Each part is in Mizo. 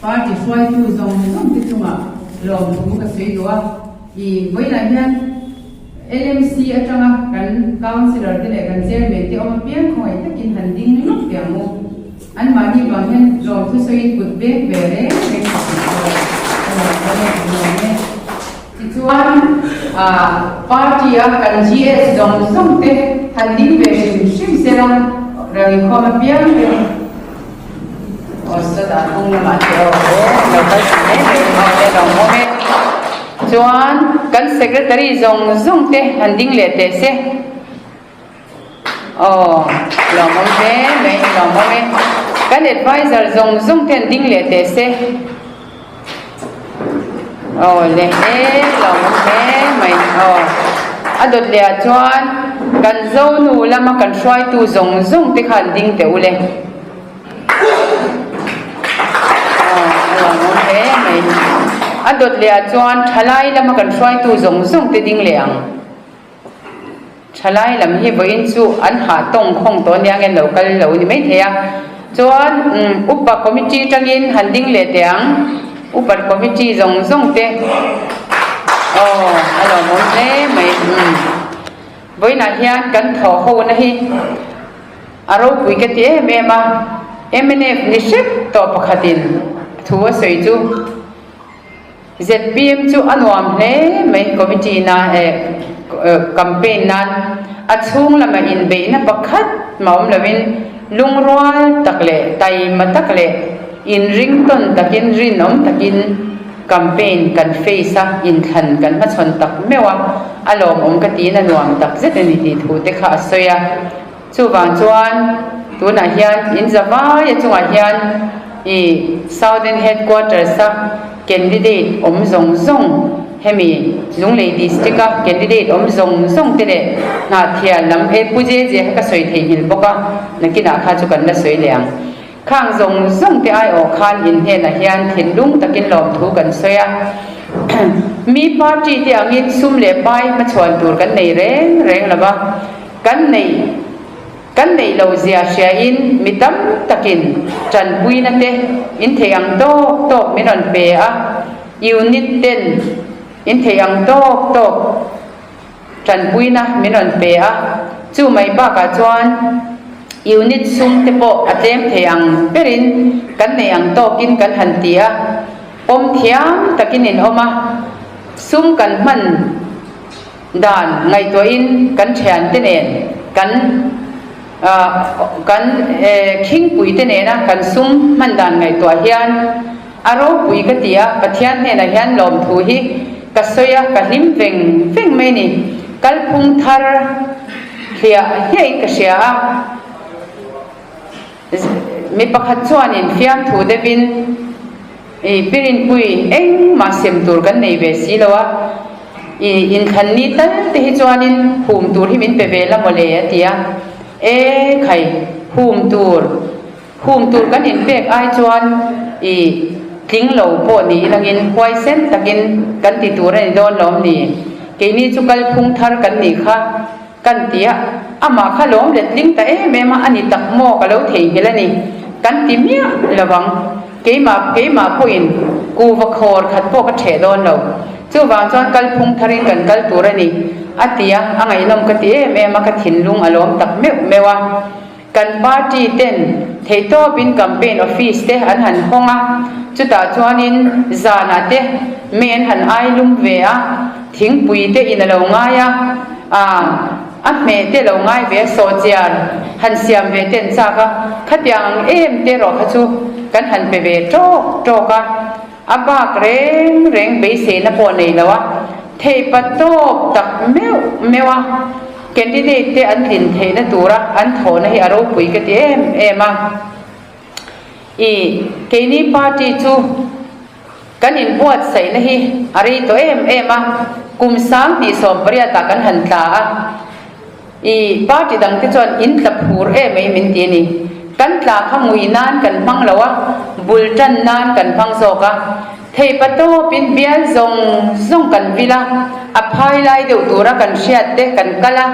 Party hruaitu zawng zawng te chungah lawmthu ka sawi duh a, i vawiinah hian LMC atanga kan Councillor te leh kan Chairman te awm apiang khawngaih takin han ding lawk teh ang u. Anmahni vang hian lawmthu sawiin kut beng ve reng reng ka tih pawh a lawm dawn e, a nuam e. Tichuan party a kan GS zawng zawng te han ding ve hrim hrim sela rang inkhawm apiang te aw sawtah hnung lamah te aw lo kal thei mai mai aw le lo awm e. Chuan kan secretary zawng zawng te han ding leh teh se. Aw, lawmawm hle mai, lawmawm e. Kan advisor zawng zawng te an ding leh teh se. Aw le e, lawmawm hle mai. Aw, a dawt leh ah chuan kan Zonu lama kan hruaitu zawng zawng te kha an ding teh u le. Aw, a lawmawm hle mai. A dawt leh ah chuan thalai lama kan hruaitu zawng zawng te ding leh ang. Thalai lam hi vawiin chu an hah tawng khawng tawh nia nge lo kal lo ni maithei a. Chuan upa committee tangin han ding leh teh ang. Upa committee zawng zawng te aw a lawmawm hle mai. Vawiinah hian kan thawh ho na hi a ropui ka ti em em a. Mnf ni hrep tawh pakhatin thu a sawi chu. Zpm chu a nuam hle mai committee na eh campaign nan a chhung lama inbeihna pakhat mah awm loin lungrual tak leh taima tak leh inringtawn takin rinawm takin campaign kan face a inthlan kan hmachhawn tak meuh a a lawmawm ka tiin a nuam tak zet a ni tih thu te kha a sawi a. Chuvang chuan tunah hian in zavaia chungah hian i Southern Headquarters a candidate awm zawng zawng hemi Lunglei District a candidate awm zawng zawng te leh Hnahthial lam he Pu Jeje kha ka sawi theihnghilh bawk a, nakinah kha chu kan la sawi leh ang. Khang zawng zawng te aiawh khan in hnenah hian thinlung takin lawmthu kan sawi a. Mi party te angin sum leh pai hmachhuan tur kan nei reng reng lo va. Kan neih kan neih lo zia hria in mi tam takin tanpuina te in thei ang tawk tawk min rawn pe a, unit ten in thei ang tawk tawk tanpuina min rawn pe a, chu mai bakah chuan unit sum te pawh a tlem thei ang berin kan neih ang tawkin kan han ti a, pawm thiam takin in awm a, sum kan hman. Dan ngaihtuahin kan thiante nen kan kan khingpui te nena kan sum hman dan ngaihtuah hian a ropui ka ti a, Pathian hnenah hian lawmthu hi ka sawi a, ka hlim veng veng mai ni. Kalphung thar hliah hliahin ka hria a, mi pakhat chuanin fiamthu deuhin I pirinpui engmah sem tur kan nei ve si lo a, i inthlan ni tal te hi chuanin hum tur hi min pe ve la mawle a ti a. E khai, hum tur, hum tur kan inpek ai chuan i tling lo pawh ni ilangin huaisen takin kan ti tur a ni dawn lawm ni? Keini chu kalphung thar kan nih kha kan ti a, amah kha lawm let tling ta em em a, a ni tak maw ka lo theihnghilh a ni kan ti miah lo vang. Keimah keimah pawhin kuva khawr khat pawh ka ṭheh dawn lo. Chuvang chuan kalphung tharin kan kal tur a ni, a ti a, a ngaihnawm ka ti em em a, ka thinlung a lawm tak meuh meuh a. Kan party ten theihtawpin campaign office te an han hawng a, chutah chuanin zanah te mei an han ai lum ve a, thingpui te in a lo ngai a, aa. A hmeh te lo ngai ve a sawhchiar han siam ve te an chak a, khatiang ang em te erawh kha chu kan han pe ve tawk tawk a, a bak reng reng beiseina pawh nei lo a, theipa tawp tak meuh meuh a, candidate te an tlin theihna tura an thawhna hi a ropui ka ti em em a. I keini party chu Kan inbuatsaihna hi a rei tawh em em a, kum 2018 ah kan han tla a, i party dang te chuan in tla phur em ei min ti a ni. Kan tla kha ngui nan kan hmang lo a, bul tan nan kan hmang zawk a. Theipa tawpin bial zawng zawng kan vil a, a phai lai deuh tura kan hriat te kan kal a,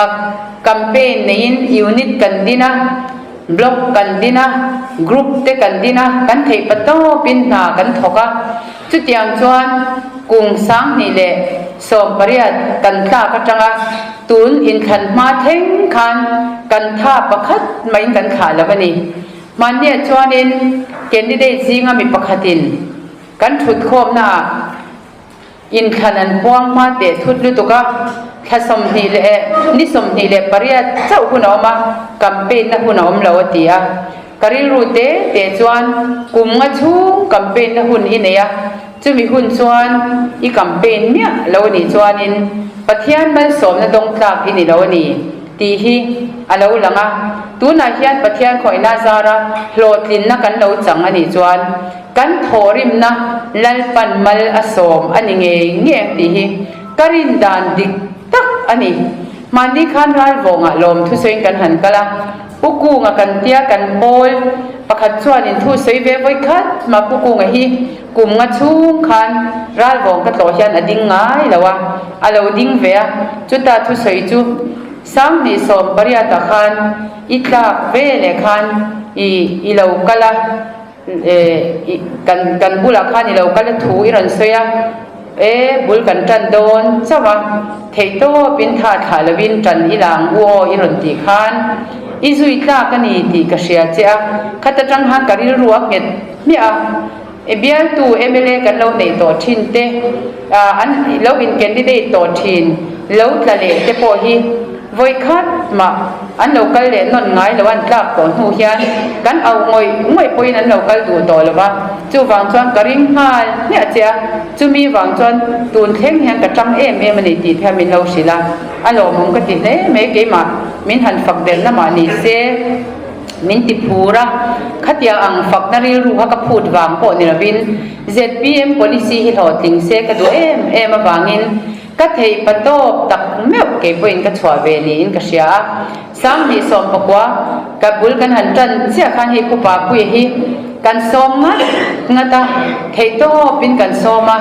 a campaign neiin unit kan din a. Block kan din a, group te kan din a, kan theih pa tawpin hna kan thawk a. Chutiang chuan kum 2018 kan tlak atanga tun inthlan hma thleng khan kan tha pakhat maiin kan thlah lo a ni. Hmanniah chuanin candidate zinga mi pakhatin kan thutkhawmnaah Inthlan an puang hma teh thut lutuk a, thla 20 leh ni 28 chauh hun a awm a, campaign na hun a awm lo a ti a. Ka rilru te te chuan kum nga chhung campaign na hun i nei a, chumi hun chuan i campaign miah lo a nih chuanin Pathian malsawmna dawng tlak i ni lo a ni tih hi a lo lang a. Tunah hian Pathian khawihna zara hlawhtlinna kan lo chang a nih chuan Kan thawhrimna Lalpan mal a sawm a ni ngei ngei ang tih hi ka rin dan dik tak a ni. Hmanni khan ralvawngah lawm thusawiin kan han kal a, Pu Kunga kan tia kan pawl pakhat chuanin thu sawi ve vawi khat mah Pu Kunga hi kum nga chhung khan ralvawng ka tlawh hian a ding ngai lo a, a lo ding ve a, chuta thusawi chu 2018 ah khan i tlak ve leh khan i i lo kal a. Kan kan bulah khan i lo kal a thu i rawn sawi a, e bul kan tan dawn chauh a, theihtawpin tha thlah lovin tan i la ang u aw i rawn tih khan i zui tlak a ni tih ka hria che a, khata tang khan ka rilru a nghet hmiah a, e bialtu mla kan lo neih tawh thin te, an lo in candidate tawh thin lo tla leh te pawh hi. Vawi khat mah an lo kal leh nawn ngai lo an tlak tawh hnu hian kan auh ngawih ngawih pawhin an lo kal duh tawh lo va, chuvang chuan ka ring nghal hmiah che a, chumi vang chuan tun thleng hian ka tang em em a ni tih te min lo hrilh a, a lawmawm ka ti hle mai keimah min han fak derna mah ni se min ti phur a, khatiang ang fakna rilru kha ka phut vang pawh ni lovin zpm policy hi hlawhtling se ka duh em em avangin Ka theih pa tawp tak meuh kei pawhin ka chhuah ve niin ka hria a, 2019 ka bul kan han tan chiah khan hei Pu Papuia hi kan sawm ngat ngat a, theih tawpin kan sawm a,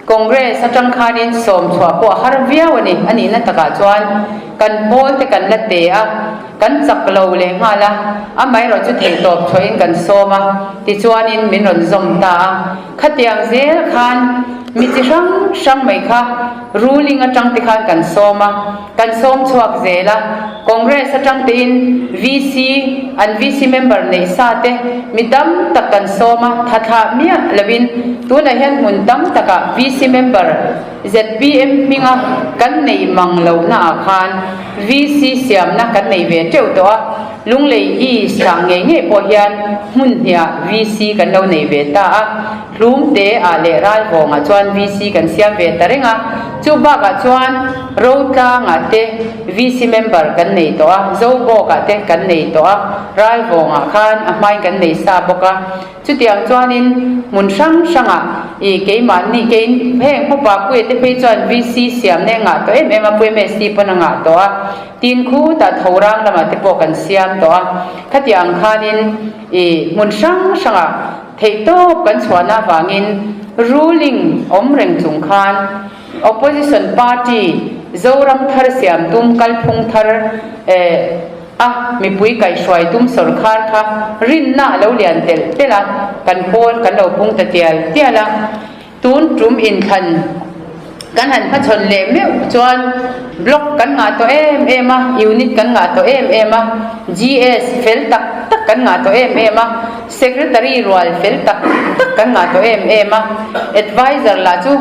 Congress atang khanin sawm chhuah pawh a har viau a ni, a nihna takah chuan kan pawl te kan la te a, kan chak lo leh nghal a, amaherawh chu theih tawp chhuahin kan sawm a, tichuanin min rawn zawm ta a. Khatiang zel khan mi chi hrang hrang mai kha ruling atang te khan kan sawm a, kan sawm chhuak zel a. Congress atang tein VC, an VC member neih sa te mi tam tak kan sawm a, tha thlah miah lovin tunah hian hmun tam takah VC member zpm hminga kan neih mang lohna ah khan VC siamna kan nei ve teuh tawh a. Lunglei East ah ngei ngei pawh hian hmun hniah VC kan lo nei ve ta a, Hlumte ah leh Ralvawng ah chuan VC kan siam ve ta reng a, chu bakah chuan Rotlang ah te VC member kan nei tawh a, Zobawk ah te kan nei tawh a, Ralvawng ah khan a hmain kan nei sa bawk a, chutiang chuanin hmun hrang hrangah ih keimahni kei heng Pu Papuia te phei chuan VC siamna a ngah tawh em em a, Pu MSC pawn a ngah tawh a. Tin khutah tho rang lamah te pawh kan siam tawh a, khatiang ang khanin ih hmun hrang hrangah theihtawp kan chhuahna avangin ruling awm reng chung khan opposition party Zoram thar siam tum kalphung thar eh a mipui kaihhruai tum sawrkhar kha rinna a lo lian telh telh a, kan pawl kan lo pung ta tial tial a. Tun tum inthlan kan han hmachhawn leh meuh chuan block kan ngah tawh em em a, unit kan ngah tawh em em a, GS fel tak tak kan ngah tawh em em a, secretary rual fel tak tak kan ngah tawh em em a, adviser lah chu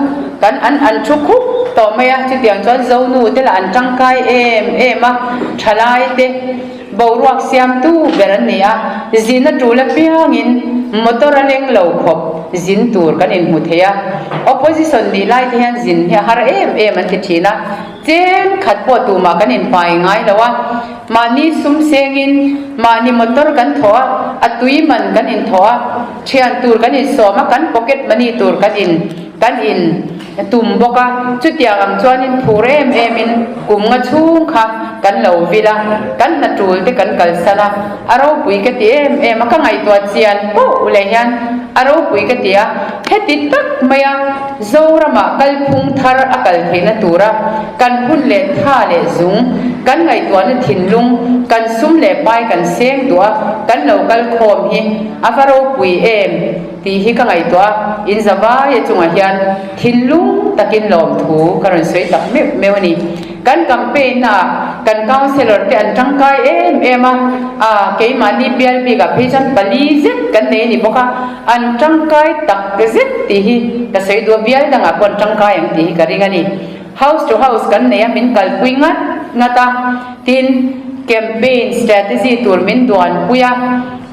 kan an an thu khup tawh mai a, chutiang chuan Zonu te lah an tangkai em em a, thalai te boruak siamtu ber an ni a, zin a tul apiangin motor a leng lo khawp zin tur kan inhmu thei a, opposition nih lai te hian zin hi a har em em an ti thin a, chen khat pawh tumah kan inpai ngai lo a, mahni sum sengin mahni motor kan thawh a, a tui man kan inthawh a, thian tur kan insawm a, kan pocket money tur kan in kan in tum bawk a, chutiang ang chuanin phur em emin kum nga chhung kha. Kan lo vil a, kan hna tul te kan kalsan a, a ropui ka ti em em a, ka ngaihtuah chian poh leh hian a ropui ka ti a, heti tak maia Zoramah kalphung thar a kal theihna tura kan hun leh tha leh zung, kan ngaihtuahna thinlung, kan sum leh pai kan seng duh a, kan lo kal khawm hi a va ropui em tih hi ka ngaihtuah a, in zavaia chungah hian thinlung takin lawmthu ka rawn sawi tak meuh meuh a ni. Kan campaign na ah kan councellor te an tangkai em em a, a keimahni bial bik ah phei chuan pali zet kan nei a ni bawk a, an tangkai tak zet tih hi ka sawi duh a, bial dangah pawh an tangkai ang tih hi ka ring a ni. House to house kan nei a, min kalpui ngat ngat a, tin campaign strategy tur min duanpui a,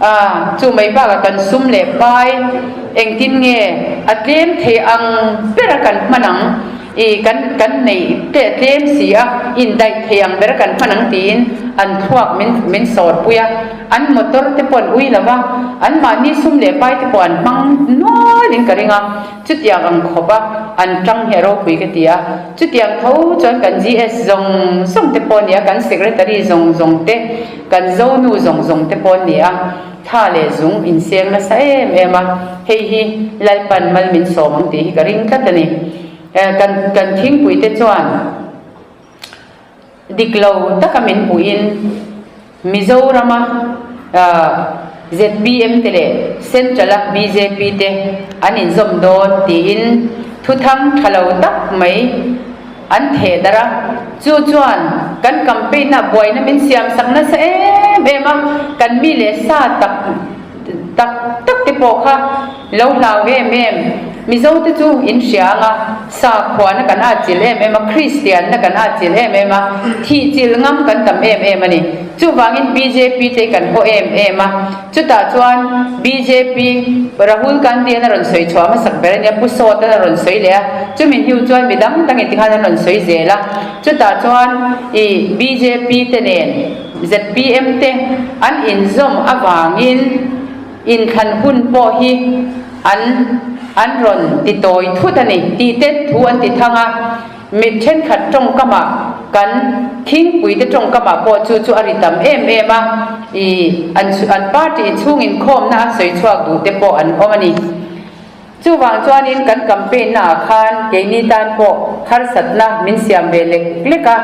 a chu mai bakah kan sum leh pai engtin nge a tlem thei ang bera kan hman ang. I kan kan neih te a tlem si a, indaih thei ang ber kan hman ang tiin an thluak min min sawrpui a, an motor te pawh an ui lo va, anmahni sum leh pai te pawh an hmang nualin ka ring a, chutiang ang khawp a an tang hi a ropui ka ti a, chutiang tho chuan kan GS zawng zawng te pawh a ni a, kan Secretary zawng zawng te, kan Zonu zawng zawng te pawh an ni a, thla leh zung inseng nasa em em a, hei hi Lalpan mal min sawm ang tih hi ka ring tlat a ni. Kan kan thingpui te chuan dik lo taka min puhin Mizorama zpm te leh Central a bjp te an inzawm dawn tiin thuthang tha lo tak mai An theh darh a, chu chuan kan campaign ah buaina min siam sak nasa em em a, kan mi leh sa tak tak tak te pawh kha lo hlau em em. Mizo te chu in hria ang a, sakhuana kan atchilh em em a, Kristianna kan atchilh em em a, thihchilh ngam kan tam em em a ni. Chuvangin bjp te hi kan haw em em a, chutah chuan bjp Rahul Gandhi an a rawn sawi chhuah hmasak ber a nia, Pu Sawt an a rawn sawi leh a, chumi hnu chuan mi dang dangin tikhan an rawn sawi zel a, chutah chuan i bjp te nen zpm te an inzawm avangin inthlan hun pawh hi an an rawn ti tawi thut a ni tih te thu an ti thang a. Mit thenkhat tawngkamah kan thingpuite tawngkamah pawh chu chu a ri tam em em a, i an an party inchhung inkhawmna a sawi chhuak duh te pawh an awm a ni. Chuvang chuanin kan campaign naah khan keini tan pawh harsatna min siam ve lek lek a,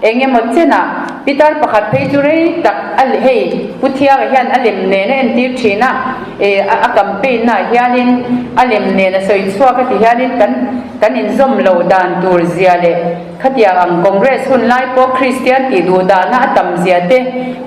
eng emaw chenah pitar pakhat phei chu rei tak a hei Pu Thianga hian a lem nen a entir thin a, e a campaign naah hianin a lem nen a sawi chhuak a ti hianin kan Kan inzawm lo dan tur zia leh khatiang ang Congress hun lai pawh Kristian tih duh dahna a tam zia te,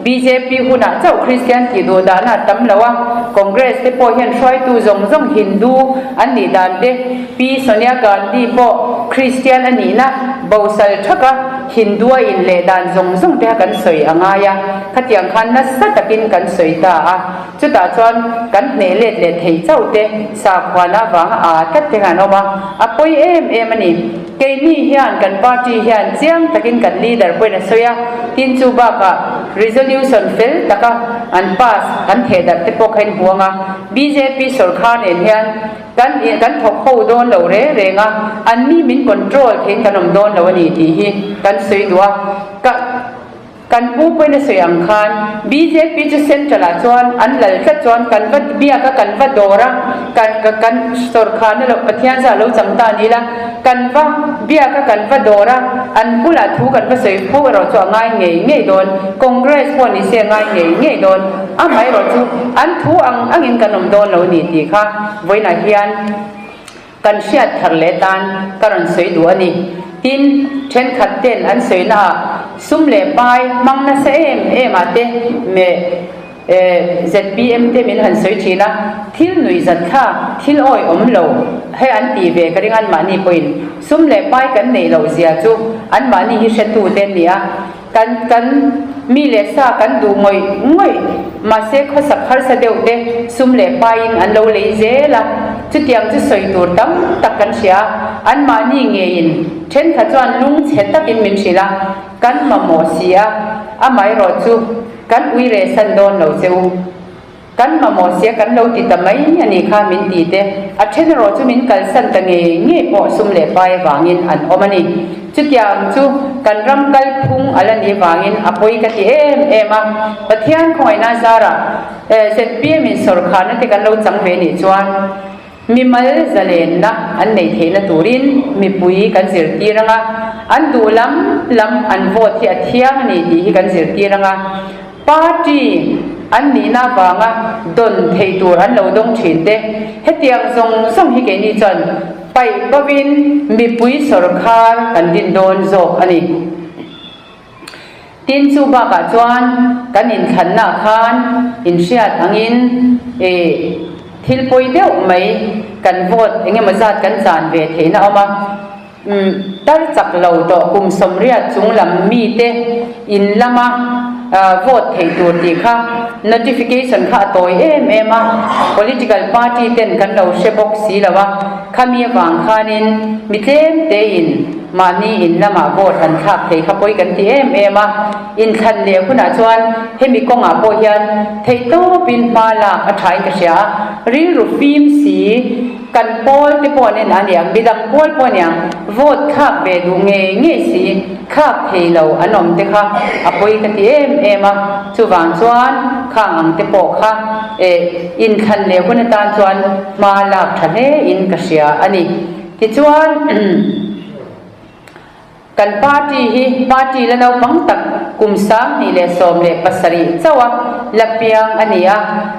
bjp hunah chauh Kristian tih duh dahna a tam lo a, Congress te pawh hian hruaitu zawng zawng Hindu an nih dan te, Pi Sonia Gandhi pawh Kristian a nihna bosal thaka Hindu a inleh dan zawng zawng te kha kan sawi a ngai a, khatiang khan nasa takin kan sawi ta a. Chutah chuan kan hneh let leh thei chauh te sakhuana avanga aa tlat te khan an awm a, a pawi em em a ni. Keini hian kan party hian chiang takin kan leader pawhin a sawi a, tin chu bakah resolution fel taka an pass an theh darh te pawh kha in huang a, bjp sawrkhar nen hian kan kan thawk ho dawn lo reng reng a, anni min control theiin kan awm dawn lo a ni tih hi kan sawi duh a. Ka. Kan pu pawhin a sawi ang khan bjp chu central ah chuan an lal tlat chuan kan va biak a kan va dawr a kan kan sawrkharna lo Pathian zah lo chang ta ni ila kan va biak a kan va dawr a an bulah thu kan va sawi fo erawh chu a ngai ngei ngei dawn Congress pawh ni se a ngai ngei ngei dawn amaherawh chu an thu ang angin kan awm dawn lo a ni tih kha vawiinah hian Kan hriat thar leh tan ka rawn sawi duh a ni. Tin, thenkhat ten an sawina ah sum leh pai hmang nasa em em ah te meh zpm te min han sawi thin a, thil nui zat thla, thil awi awm lo he an tih ve ka ring a anmahni pawhin sum leh pai kan neih loh zia chu anmahni hi hretu te an ni a. Kan kan mi leh sa kan duh ngawih ngawih, mahse khawsak harsa deuh te sum leh paiin an lo lei zel a, chutiang chu sawi tur tam tak kan hria a, anmahni ngeiin thenkhat chuan lungchhe takin min hrilh a, kan mamawh si a, amaherawh chu kan ui reh san dawn lo che u. Kan mamawh sia kan lo ti ta mai a nih kha min ti te. A then erawh chu min kalsan ta ngei ngei pawh sum leh pai avangin an awm a ni. Chutiang chu kan ram kalphung a la nih vangin a pawi ka ti em em a. Pathian khawngaihna zarah zpm in sawrkharna te kan lo chang ve nih chuan mimal zalenna an neih theihna turin mipui kan zirtir ang a, an duh lam lam an vote hi a thiang a ni tih hi kan zirtir ang a. Party an nihna avanga dawn theih tur an lo dawng thin te, hetiang zawng zawng hi keini chuan paih bovin mipui sawrkhar kan din dawn zawk a ni. Tin, chu bakah chuan kan inthlannaah khan inhriat angin ih thil pawi deuh mai kan vote eng emaw zat kan chan ve theihna a awm a. Tar chak lo tawh kum 80 chung lam mite in lama vote theih tur tih kha notification kha a tawi em em a, political party ten kan lo hre bawk si lo a, khami avang khanin mi tlem tein mahni in lamah vote an thlak thei kha pawi kan ti em em a, inthlan leh hunah chuan hemi kawngah pawh hian theihtawpin hma lak a thain ka hria a, rilru fim si. Kan pawl te pawh an en a niang, midang pawl pawh a niang, vote thlak ve duh ngei ngei si, thlak thei lo an awm te kha a pawi ka ti em em a, chuvang chuan khang ang te pawh kha eh inthlan leh hun atan chuan hma lak tha hle in ka hria a ni. Tichuan. Kan party hi party la naupang tak kum 2017 chauh a la piang a ni a,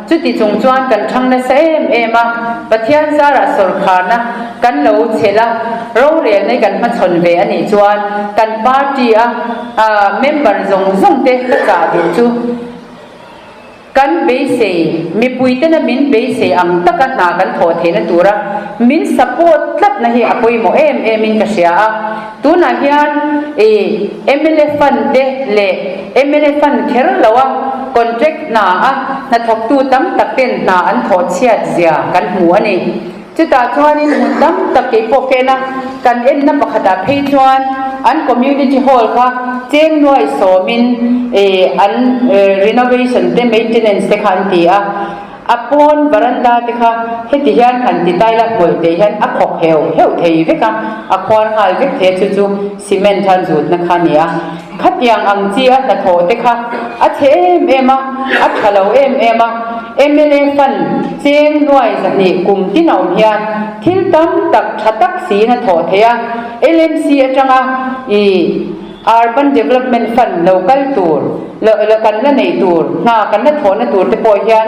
chuti chung chuan kan thang nasa em em a, Pathian zarah sawrkharna kan lo chhelh a, rorelna hi kan hmachhawn ve a nih chuan kan party a member zawng zawng te ka chah duh chu. Kan beisei, mipuitena min beisei ang taka hna kan thawh theihna tura min support tlatna hi a pawimawh em emin ka hria a. Tunah hian i mla fund te leh mla fund kher loa contract hna a hnathawktu tam tak ten hna an thawh chhiat zia kan hmu a ni. Chutah chuanin hmun tam tak kei pawh ka en a, kan enna pakhatah phei chuan an community hall kha cheng nuai sawmin an renovation te maintenance te kha an ti a, a pawn varanda te kha heti hian han ti taila hmawlh te hian a khawk heuh heuh thei vek a, a khuar nghal vek thei a chu chu cement khan zutna kha a ni a. Khatiang ang chi a hnathawh te kha a chhe em em a, a tha lo em em a. Mla fund cheng nuai 200 kum tin a awm hian thil tam tak tha tak siin a thawh thei a. LMC atanga i Urban Development Fund lo kal tur, kan la nei tur, hna kan la thawhna tur te pawh hian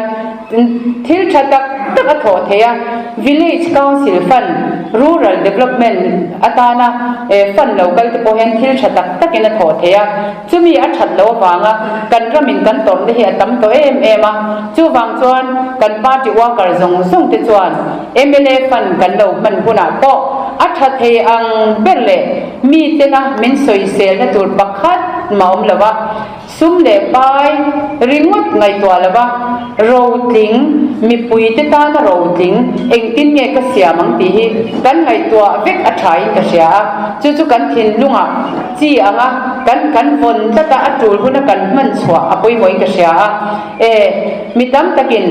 thil tha tak tak a thawh thei a. Village Council Fund, Rural Development atana fund lo kal te pawh hian thil tha tak takin a thawh thei a. Chumi a that loh avanga kan ramin kan tawrhna hi a tam tawh em em a, chuvang chuan kan party worker zawng zawng te chuan mla fund kan lo hman hunah pawh a tha thei ang ber leh mi tena min sawiselna tur pakhat mah awm lo a, sum leh pai ringawt ngaihtuah lo va, rotling mipui te tana rotling engtin nge ka siam ang tih hi kan ngaihtuah vek a thain ka hria a, chu chu kan thinlungah Chi anga kan kan vawn tlat a, a tul huna kan hman chhuah a pawimawhin ka hria a. E, mi tam takin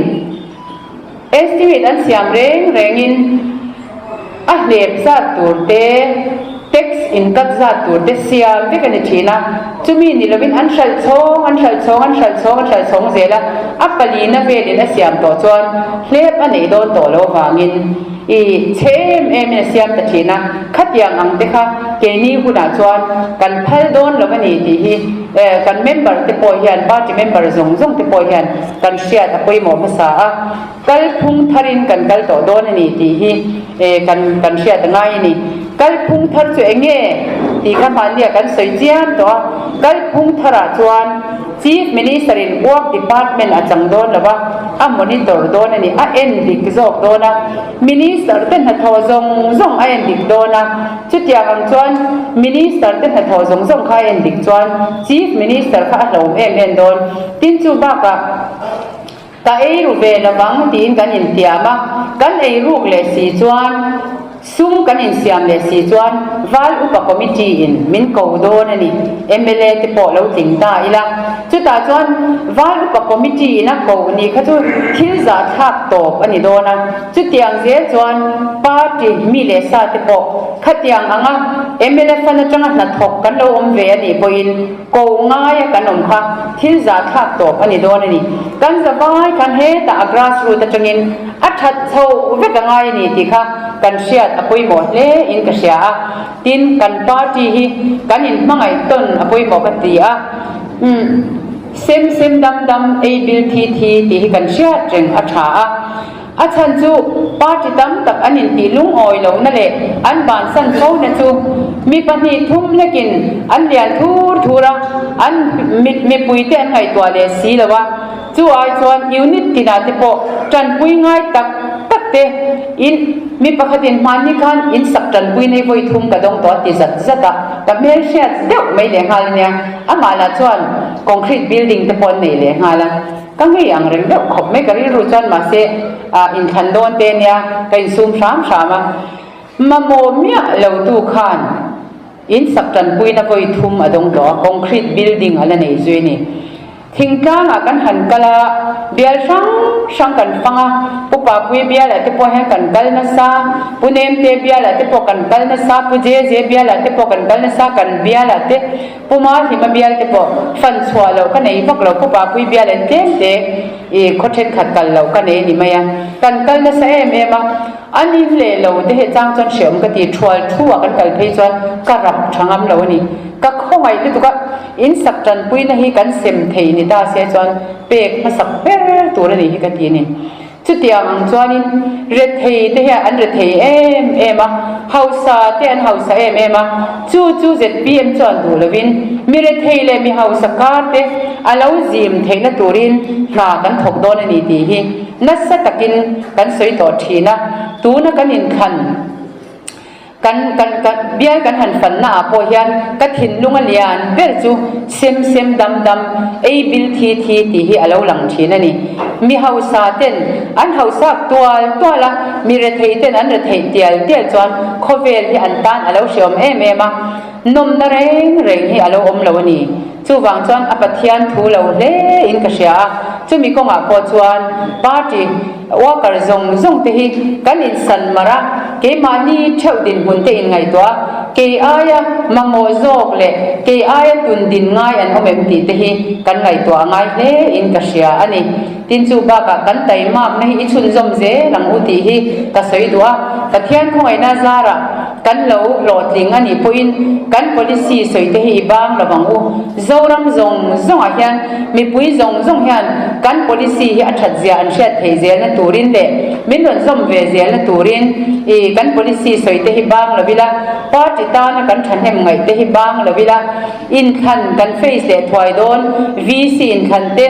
estimate an siam reng rengin a hlep zat tur te, tax in cut zat tur te siam vek a ni thin a. Chumi ni lovin an hralh chhawng, an hralh chhawng, an hralh chhawng, an hralh chhawng zel a, a palina velin a siam tawh chuan hlep a neih dawn tawh lo avangin I chhe em em in a siam ta thin a, khatiang ang te kha keini hunah chuan kan phal dawn lo a ni tih hi kan member te pawh hian party member zawng zawng te pawh hian kan hriat a pawimawh hmasa a, kalphung tharin kan kal tawh dawn a ni tih hi kan kan hriat a ngai a ni. Kalphung thar chu eng nge tih kha hmannia kan sawi chiam tawh a, kalphung tharah chuan Chief Minister in Work Department a chang dawn lo a, a monitor dawn a ni, a en dik zawk dawn a, Minister te hnathawh zawng zawng a en dik dawn a, chutiang ang chuan Minister te hnathawh zawng zawng kha a en dik chuan Chief Minister kha a hlauhawm em em dawn. Tin chu bakah ka ei ru ve lovang tiin kan intiam a, kan ei ruk leh si chuan. Sum kan insiam leh si chuan Val Upa Committee in min ko dawn a ni, mla te pawh lo tling ta ila. Chutah chuan Val Upa Committee in a ko ni kha chu thil zahthlak tawp a ni dawn a. Chutiang zel chuan party mi leh sa te pawh khatiang anga mla fund atanga hnathawk kan lo awm ve a nih pawhin ko ngaia kan awm kha thil zahthlak tawp a ni dawn a ni. Kan zavai khan hetah a grass root atangin a that chho vek a ngai a ni tih kha kan hriat a pawimawh hle in ka hria a. Tin, kan party hi kan inhmangaih tawn a pawimawh ka ti a. Umm, sem sem dam dam, ei bil thi thi tih hi kan hriat reng a tha a. A chhan chu party tam tak an intih lungawi lohna leh an bansan fona chu mi pahnih thum hlekin an lian thur thur a, an mipuite an ngaihtuah leh si lo a. Chu ai chuan unit tinah te pawh tanpui ngai tak tak te in mi pakhatin hmanni khan in sak tanpui nei vawi thum ka dawng tawh a ti zat zat a, ka hmel hriat deuh mai leh nghal ania, amah lah chuan concrete building te pawh an nei leh nghal a, ka ngei ang reng deuh khawp mai ka rilru chuan mahse ah inthlan dawn te ania ka insum hram hram a, mamawh miah lo tu khan in sak tanpuina vawi thum a dawng tawh a, concrete building a la nei zui a ni. Thingtlangah kan han kal a, bial hrang hrang kan fang a, Pu Papui bialah te pawh hian kan kal nasa, Pu Nemte bialah te pawh kan kal nasa, Pu Jeze bialah te pawh kan kal nasa, kan bialah te Pu Mahlima bial te pawh fan chhuah loh ka nei vak lo, Pu Papui bial en tlem te i khaw thenkhat kal loh ka nei a ni mai a, kan kal nasa em em a. An in leh lo te heh chang chuan hreawm ka ti, thual thu ah kan kal phei chuan ka rap tha ngam lo a ni. Ka khawngaih lutuk a, in sak tanpuina hi kan sem thei ni ta se chuan pek hmasak ber tur a nih hi ka ti a ni. Chutiang ang chuanin rethei te hian an rethei em em a, hausa te an hausa em em a, chu chu zpm chuan duh lovin mi rethei leh mi hausa kar te a lo zim theihna turin hna kan thawk dawn a ni tih hi Nasa takin kan sawi tawh thin a, tuna kan inthlan kan kan kan bial kan han fanna ah pawh hian ka thinlung a lian ber chu sem sem dam dam ei bil thi thi tih hi a lo lang thin a ni. Mi hausa ten an hausak tual tual a, mi rethei ten an retheih tial tial chuan khawvel hi an tan a lo hreawm em em a, nawmna reng reng hi a lo awm lo a ni. Chuvang chuan a Pathian thu lo hle in ka hria a, chumi kawngah pawh chuan party worker zawng zawng te hi kan insan mar a, keimahni theuh dinhmun te inngaihtuah a, kei aia mamawh zawk leh kei aia tun din ngai an awm em tih te hi kan ngaihtuah a ngai hle in ka hria a ni. Tin chu bakah kan taimakna hi i chhunzawm zel ang u tih hi ka sawi duh a, Pathian khawngaihna zarah kan lo hlawhtling a nih pawhin kan policy sawi te hi i bang lo ang u. Zoram zawng zawngah hian mipui zawng zawng hian kan policy hi a that zia an hriat theih zelna turin leh min rawn zawm ve zelna turin i kan policy sawi te hi bang lo ila, party tana kan thahnem ngaih te hi bang lo ila, Inthlan kan face leh thuai dawn, VC inthlan te,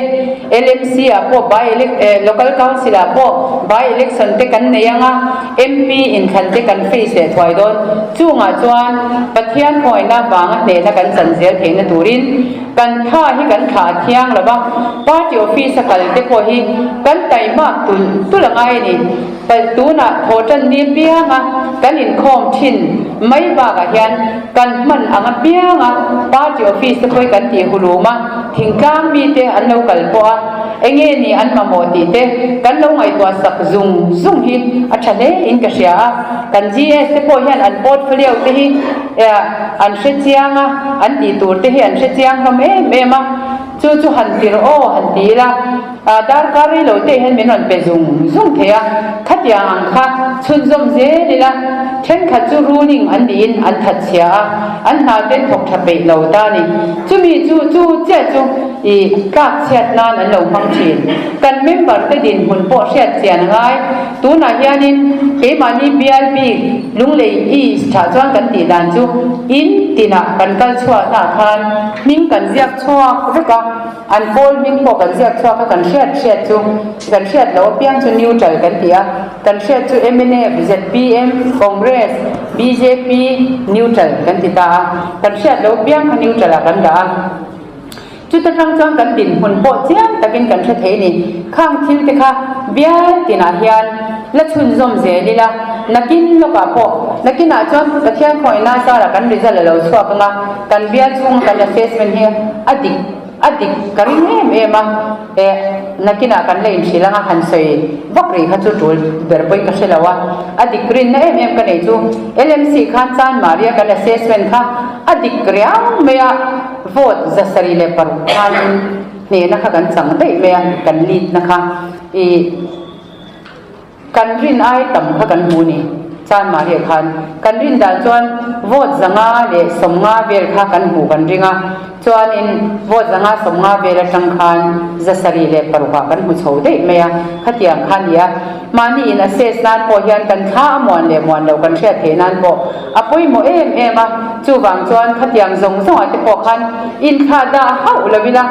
LMC ah pawh by elec eh Local Council ah pawh by election te kan nei ang a, MP inthlan te kan face leh thuai dawn. Chungah chuan Pathian khawngaihna vanga hnehna kan chan zel theihna turin kan tha hi kan thlah a thiang lo va, Party office a kal te pawh hi kan taimak tulh tulh a ngai a ni. Palh tunah thawhtan ni pianga kan inkhawm thin mai bakah hian kan hman ang apianga party office te pawh hi kan tih hulum a, thingtlang mite an lo kal pawh a, enge ni an mamawh tih te kan lo ngaihtuah sak zung zung hi a tha hle in ka hria a. Kan GS te pawh hian an portfolio te hi an hre chiang a, an tih tur te hi an hre chiang hlawm em em a, chu chu han tir aw han ti ila. Darkar rei lo te hian min rawn pe zung zung thei a, khatiang ang kha chhunzawm zel ila thenkhat chu ruling an niin an that chhia a, an hna ten thawk tha peih lo ta a ni. Chumi chu chu chiah chu i tlak chhiat nan an lo hmang thin. Kan member te dinhmun pawh hriat chian a ngai. Tunah hianin keimahni bial bik Lunglei East thah chuan kan tih dan chu in tinah kan kal chhuahnaah khan hming kan ziak chhuak vek a, An pawl hming pawh kan ziak chhuak a, kan hriat hriat chu kan hriat loh apiang chu neutral kan ti a, kan hriat chu mnf, zpm, Congress, bjp neutral kan ti ta a, kan hriat loh apiang kha neutral ah kan dah a. Chuta tang chuan kan dinhmun pawh chiang takin kan hre thei a ni. Khang thil te kha bial tinah hian la chhunzawm zel ila. Nakin lawkah pawh, nakinah chuan Pathian khawngaihna zarah kan result a lo chhuak ang a, kan bial chhunga kan assessment hi a dik a dik ka ring em em a, eh nakinah kan la inhrilh ang a, han sawi vak rih kha chu tul ber pawhin ka hre lo a, a dik rinna em em ka nei chu LMC khan Chanmaria kan assessment kha a dik riau mai a, vote 706 khanin hnehna kha kan chang daih mai a, kan lead na kha ih. Kan rin ai tam kha kan hmu ni. Chanmahriah khan kan rin dan chuan vote 150 vel kha kan hmuh kan ring a, chuanin vote 150 vel atang khan 76 ah kan hmu chho daih mai a, khatiang kha a ni a. Mahni in assess nan pawh hian kan thla a muan leh muan lo kan hriat theih nan pawh a pawimawh em em a, chuvang chuan khatiang zawng zawngah te pawh khan inthlah dah hauh lo ila,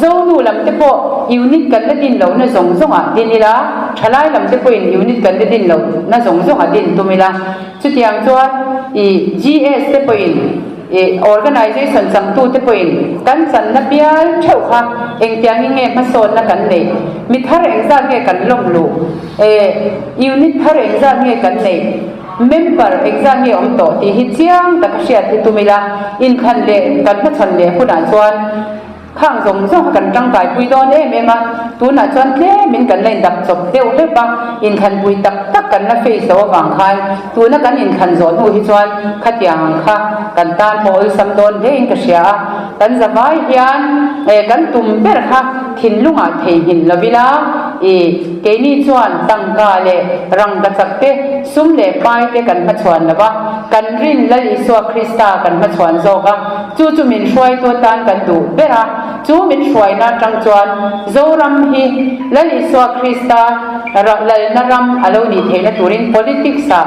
Zonu lam te pawh unit kan la din lohna zawng zawngah din ila, thalai lam te pawhin unit kan la din lohna zawng zawngah din tum ila, chutiang chuan ih GS te pawhin ih organization changtu te pawhin kan channa bial theuh kha engtiangin nge hmasawnna kan neih, mi thar engzat nge kan lawm luh, eh unit thar engzat nge kan neih. Member engzat nge awm tawh tih hi chiang taka hriat hi tum ila, inthlan leh kan hmachhawn leh hunah chuan khang zawng zawng kha kan tangkai pui dawn em em a, tunah chuan tlemin kan la indap chawp deuh hlep a, inthlanpui tak tak kan la face loh avang khan tuna kan inthlan zawh hnu hi chuan khatiang ang kha kan tan pawh awlsam dawn hlein ka hria a, kan zavai hian kan tum ber kha thinlungah theihnghilh lo ila. I, keini chuan tangka leh rangkachak te, sum leh pai te kan hmachhuan lo va, kan rin Lal Isua Krista kan hmachhuan zawk a, chu chu min hruaitu atan kan duh ber a, chu min hruaina atang chuan Zoram hi Lal Isua Krista lalna ram a lo nih theihna turin politics ah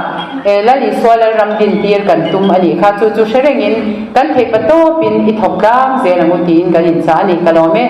Lal Isua Lalram dintir kan tum a nih kha, chu chu hre rengin kan theihpatawpin i thawk tlang zel ang u tiin kan inchah a ni, ka lawm e.